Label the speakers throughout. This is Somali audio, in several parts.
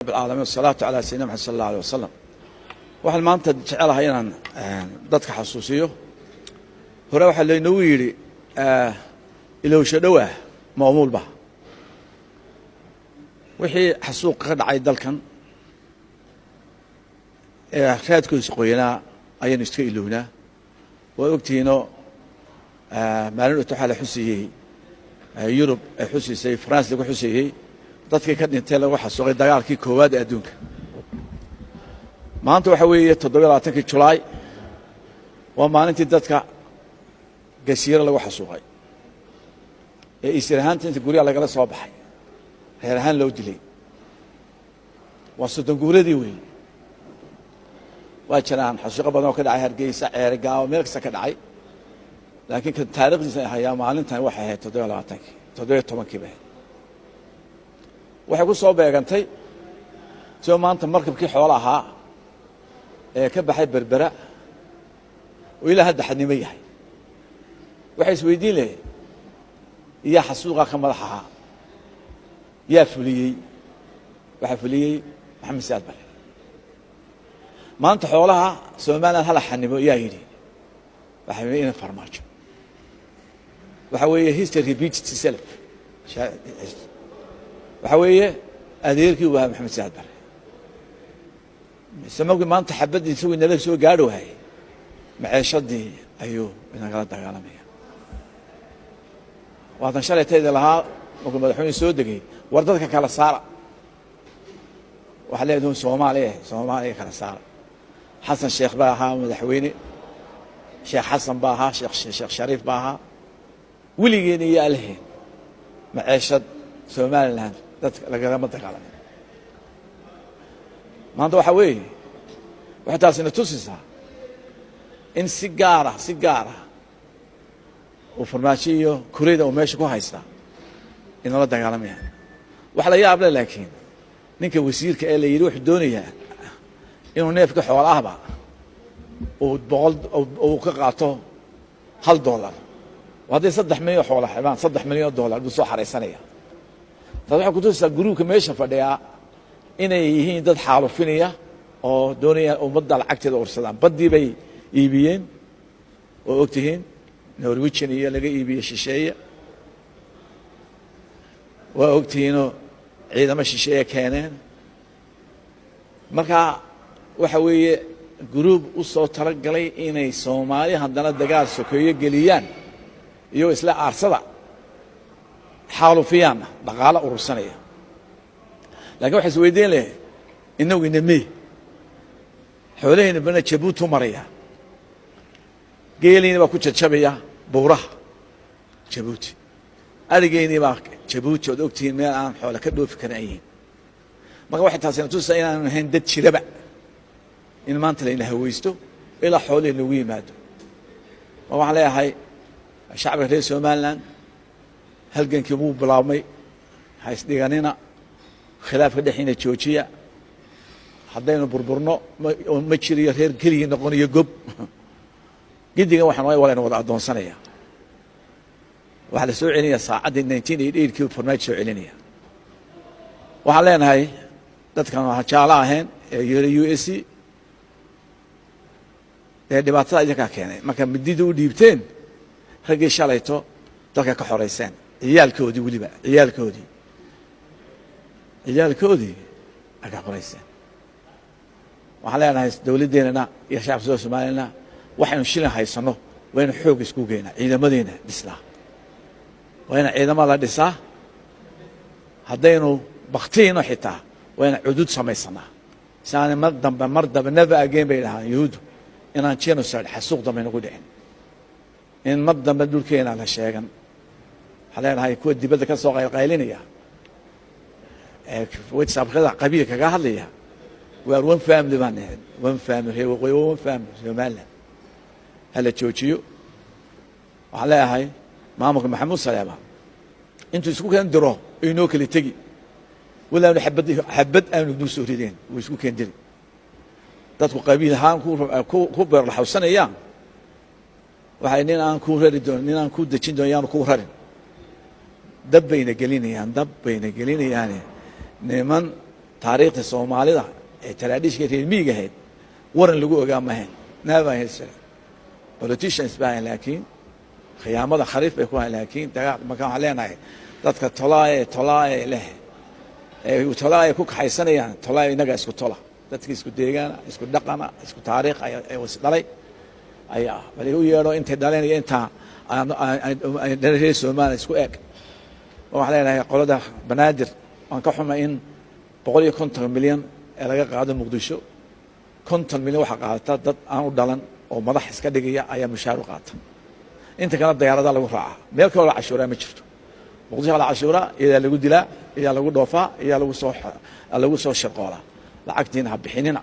Speaker 1: رب العالمين، والصلاة على سيدنا محمد صلى الله عليه وسلم. Waxaan maanta jecelahay inaan dadka xasuusiyo. Hore waxaa laynoogu yidhi, ilowsho dhowah ma'muulba. Wixii xasuuqa ka dhacay dalkan ee raadkiisu qoyanaa ayaynu iska ilownaa. Waa ogtihiinoo maalin dhowto waxaa la xusiyey Yurub ay xusisay, France lagu xusiyey dadkii ka dhintay lagu xasuuqay dagaalkii koowaad ee adduunka. Maanta waxaa weeye 27-kii Julaay, waa maalintii dadka Gasiiro lagu xasuuqay ee isir ahaanta inta guryaha lagala soo baxay reer ahaan loo dilay. Waa 30 guuradii weeye. Waa jiraan xasuuqo badan oo ka dhacay Hargeysa, Ceerigaabo, meel kasta ka dhacay, laakiin kan taarikhdiisa ay hayaa maalintan waxay ahayd 27-kii, 17-kii bay ahayd. Waxay ku soo beegantay sio maanta markabkii xoola ahaa ee ka baxay Berbera oo ilaa hadda xadnimo yahay. Waxay isweydiin lahayd, yaa xasuuqa ka madax ahaa? Yaa fuliyey? Waxaa fuliyey Maxamed Siyaad Bare. Maanta xoolaha Somaliland hala xanimo yaa yidhi? Waxaa yidhi ina Farmaajo. Waxa weeye, history repeats itself. Waxa weeye, adeerkii uu ahaa Maxamed Siyaad Bare. Mise markii maanta xabaddii isagu inala soo gaadhi waayey, maceeshadii ayuu inagala dagaalamaya. Waatan shalay tayda lahaa markuu madaxweyne soo degay, war dadka kala saara. Waxaa leedahay Soomaaliya, Soomaaliya kala saara. Xasan Sheekh baa ahaa madaxweyne, Sheekh Xasan baa ahaa, Sheekh Shariif baa ahaa. Weligeena iyo alheen maceeshad Somaliland dadka lagalama dagaalamin. Maanta waxaa weeye, waxay taasina tusaysaa in si gaara, si gaar ah uu Farmaajo iyo kureyda uu meesha ku haystaa inala dagaalamayaan. Waxa la yaab leh laakiin, ninka wasiirka ee la yidhi wuxuu doonayaa inuu neefka xoolaahba uu 100 uu ka qaato $1. Hadday 3 milyan xoola xibaan, $3 milyan buu soo xaraysanaya. Taas waxay kutusaysaa groupka meesha fadhiyaa inay yihiin dad xaalufinaya oo doonaya ummadda lacagteeda ursadaan. Baddii bay iibiyeen oo og tihiin, Norwegian iyo laga iibiyey shisheeye. Waa og tihiinoo ciidamo shisheeye keeneen. Marka waxa weeye, group u soo talagalay inay Soomaali haddana dagaal sokeeyo geliyaan, iyagoo isla aarsada xaalufiyaanna dhaqaalo urursanaya. Lakin waxay is weydiin lahay, inagu inamey xoolahayna bana Jabuuti u maraya, geeliina baa ku jajabaya buuraha Jabuuti, arigeynii baa Jabuuti ood ogtihiin meel aan xoole ka dhoofi karin ay yihiin. Marka waxay taasina tusaysaa inaanu ahayn dad jiraba in maanta layna hawaysto ilaa xoolihii nagu yimaado. Ma waxaan leeyahay shacbiga reer Somaliland, halgankii wuu bilaabmay, ha isdhiganina, khilaafka dhexdiina joojiya. Haddaynu burburno, ma jiriyo reer keligii noqonayo gob gidigan. Waxaan waa laynu wada addoonsanaya. Waxaa la soo celinaya saacaddii 1988-kii Farmaajo soo celinaya. Waxaan leenahay dadkan jaalo ahayn ee yiri USC dee dhibaatada idinkaa keenay. Marka midida u dhiibteen raggii shalayto dalka ka xoreyseen, ciyaalkoodii, weliba ciyaalkoodii ay ka xoreyseen. Waxaan leenahay dowladdeenana iyo shacabka soo Soomaaliyana, waxaynu shilin haysano waa inu xoog isku geynaa, ciidamadeena dhisnaa, waa ina ciidamada la dhisaa. Haddaynu baktiino xitaa waa ina cudud samaysanaa si aanay mar dambe, mar dambe, never again bay dhahaan Yuhuuddu, inaan genocide, xasuuq dambe nagu dhicin, in mar dambe dhulkeena la sheegan. Waxaan leenahay kuwa dibadda ka soo qaylqaylinaya ee WhatsAppkada qabiil kaga hadlaya, we are one family baan nahay, one family. Reer waqooyi waa one family. Somaliland hala joojiyo. Waxaan leeyahay maamulka Maxamuud Saleeba intuu isku keen diro inoo kala tegi, walaanu xabad xabad aanu nuu soo rideen, wuu isku keen diri. Dadku qabiil ahaan ku beerlaxawsanayaan. Waxay nin aan ku rari doon, nin aan ku dejin doon yaanu ku rarin. Dab bayna gelinayaan, dab bayna gelinayaane. Niman taariikhda Taariikhda Soomaalida ee traditionka reer miyiga ahayd waran lagu ogaa mahayn. Never history politicians baa ahayn, laakiin khiyaamada khariif bay ku hayn. Laakiin dagaal marka waxaan leenahay dadka tolaaye tolaaye leh ee tolaaye ku kaxaysanayaan, tolaaye innaga isku tola, dadka isku deegaana, isku dhaqana, isku taariikh ay was dhalay ayaa bal u yeedho intay dhaleen iyo intaa reer Soomaaliya isku eg. Waxaan leenahay qolada Banaadir, waan ka xumay in 150 milyan ee laga qaado Muqdisho. 50 milyan waxaa qaadata dad aan u dhalan oo madax iska dhigaya ayaa mushaar u qaata. Inta kale diyaarada lagu raacaa. Meel kaloo la cashuuraa ma jirto. Muqdisho la cashuuraa, iyadaa lagu dilaa, iyadaa lagu dhoofaa, iyadaa lagu soo shirqoolaa. Lacagtiina ha bixinina.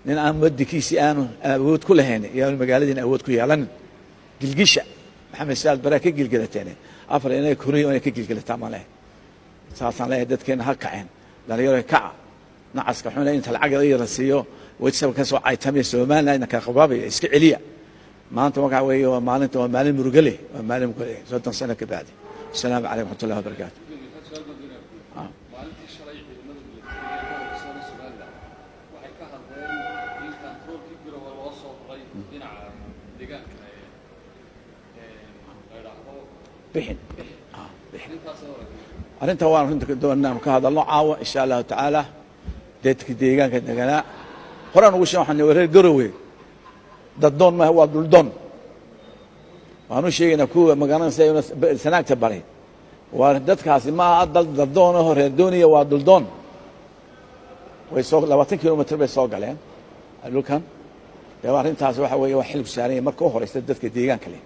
Speaker 1: Nin aan wadikiisii aanu awood ku lahayn iyaanu magaaladiina awood ku yeelanin. Gilgisha Maxamed Saad Baraa ka gilgilateen afar inay koriyo inay ka gilgilataan maan lehay. Saasaan leeyahay, dadkeena ha kaceen, dhalinyaro kaca. Nacaska xuna inta lacag yar la siiyo WhatsApp ka soo caytamaya Somaliland ka qabaabaya, iska celiya. Maanta waxa weeye waa maalinta, waa maalin murugo leh, waa maalin murugo leh 30 sano ka bacdi. Asalaamu calaykum waraxmatullahi wabarakaatu.
Speaker 2: Maalintii shalay ciidamada militariga ee gobolka Sool Somaliland waxay ka hadleen in kantaroolkii Garowe loo soo raray dhinaca deegaanka ee la idhaahdo
Speaker 1: Bixin.
Speaker 2: Arrintaas hore.
Speaker 1: Arrinta waan runta doonaan ka hadalno caawa insha Allahu tacaala. Dadka deegaanka deganaa horaan ugu sheeg, waxaan reer Garowe daddoon maaha, waa dhuldoon. Waxaan u sheegaynaa kuwa magaranaysa sanaagta baray, waa dadkaasi maaha dal daddoon aho reer dooniya, waa dhuldoon. Way soo 20 kilomitr bay soo galeen dhulkan. Dee arrintaas waxa weeye waa xilku saaran yahay marka u horeysa dadka deegaanka leh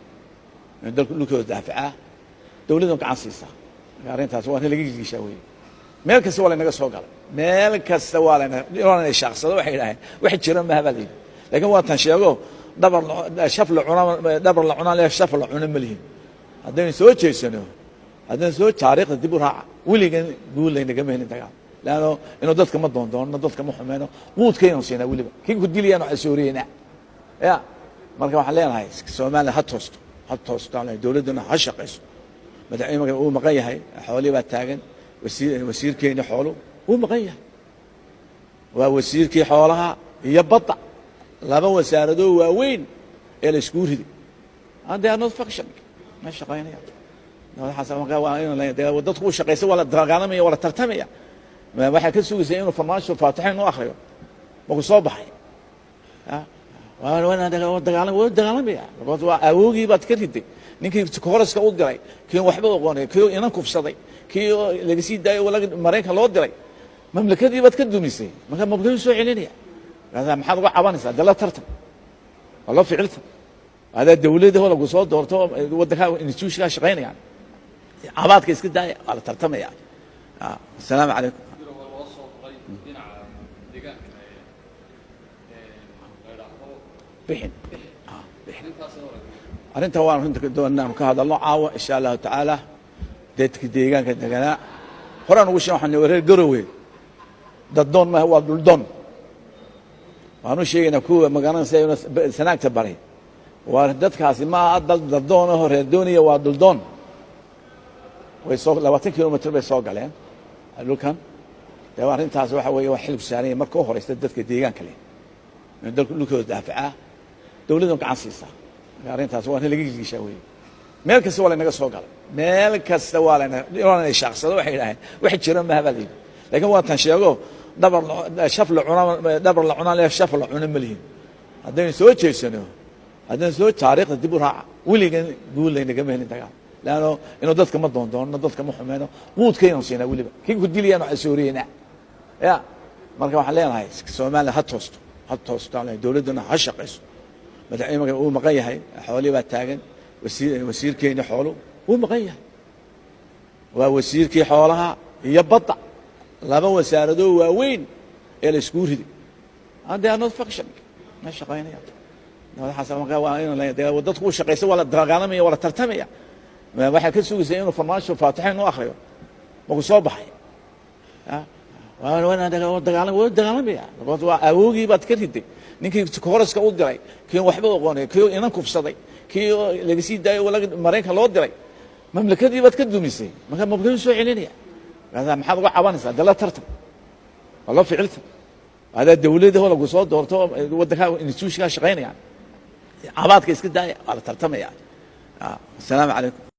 Speaker 1: inuu dalku dhulkooda daafacaa, dawladuna gacan siisaa. Marka arrintaas waa in laga gilgishaa weeye. Meel kasta waa laynaga soo galay, meel kasta waa lana shaaqsado. Waxay yidhaaheen wax jira maha baa la yidhi, laakiin waa tan sheego dhabar shaf la cuna, dhabar la cunaa le, shaf la cuna ma lihin. Haddaynu soo jeesano, haddaynu soo taariikhda dib u raaca, weligan guul laynagama helin dagaal leanno inuu dadka ma doondoonno, dadka ma xumeyno, quudkaynu siinaa, weliba kii ku dilayaan waxaan sooriyeynaa ya. Marka waxaan leenahay Soomaaliya ha toosto, ha toosto, dawladduna ha shaqayso. Madaxweyne wuu maqan yahay, xoolihii baa taagan. Wasiirkeeni xoolu wuu maqan yahay, waa wasiirkii xoolaha iyo badda, laba wasaaradoo waaweyn ee la iskugu riday, and they are not function, ma shaqaynaya. Dadku u shaqaysa, waa la dagaalamaya, waa la tartamaya. Waxaa ka sugaysa inuu Farmaajo faatixo inoo akriyo maku soo baxay. Waa dagaalamaya because waa awoogii baad ka riday. Ninkii koraska u diray, kii waxba oqoonay, kii inan kufsaday, kii laga sii daayo Maraykan loo diray, mamlakadii baad ka dumisay. Marka mamlakadii soo celinaya maxaad uga cabanaysaa? De la tartan, waa la ficiltan. Adaa dawladda lagu soo doorto, waddankaa institutionkaa shaqaynayaan. Cabaadka iska daaya, waa la tartamaya. Asalaamu calaykum.
Speaker 2: Garowe loo soo raray dhinaca deegaanka ee la idhaahdo
Speaker 1: Bixin.
Speaker 2: Arrintaas hore.
Speaker 1: Arrinta waan runta doonaan ka hadalno caawa insha Allahu tacaala. Dadka deegaanka deganaa horaan ugu sheeg, waxaan reer Garowe daddoon maaha, waa dhuldoon. Waxaan u sheegaynaa kuwa magaranaysa sanaagta baray, waa dadkaasi maaha dal daddoon aho reer dooniya, waa dhuldoon. Way soo 20 kilomitr bay soo galeen dhulkan. Dee arrintaas waxa weeye waa xilku saaran yahay marka u horeysa dadka deegaanka leh inuu dalku dhulkooda daafacaa, dawladuna gacan siisaa. Marka arrintaas waa in laga gilgishaa weeye. Meel kasta waa laynaga soo galay, meel kasta waa lana shaaqsado. Waxay yidhaaheen wax jira maha baa la yidhi, laakiin waa tan sheego dhabar shaf la cuna, dhabar la cunaa le, shaf la cuna ma lihin. Haddaynu soo jeesano, haddaynu soo taariikhda dib u raaca, weligan guul laynagama helin dagaal leanno inuu dadka ma doondoonno, dadka ma xumeyno, quudkaynu siinaa, weliba kii ku dilayaan waxaan sooriyeynaa ya. Marka waxaan leenahay Soomaaliya ha toosto, ha toosto, dawladduna ha shaqayso. Madaxweyne wuu maqan yahay, xoolihii baa taagan. Wasiirkeeni xoolu wuu maqan yahay, waa wasiirkii xoolaha iyo badda, laba wasaaradoo waaweyn ee la iskugu riday, and they are not function, ma shaqaynaya. Waa in dadku u shaqaysa, waa la dagaalamaya, waa la tartamaya. Waxaa ka sugaysa inuu Farmaajo faatixo inoo akriyo maku soo baxay. Waa dagaalamaya because waa awoogii baad ka riday. Ninkii koraska u diray, kii waxba oqoonay, kii inan kufsaday, kii laga sii daayo Maraykan loo diray, mamlakadii baad ka dumisay. Marka mamlakadii soo celinaya maxaad uga cabanaysaa? De la tartan, Waa loo ficilta hadaa dawladda oo lagu soo doorto, waddankaa institutionkaa shaqaynayaan. Cabaadka iska daaya, waa la tartamaya. Asalaamu calaykum.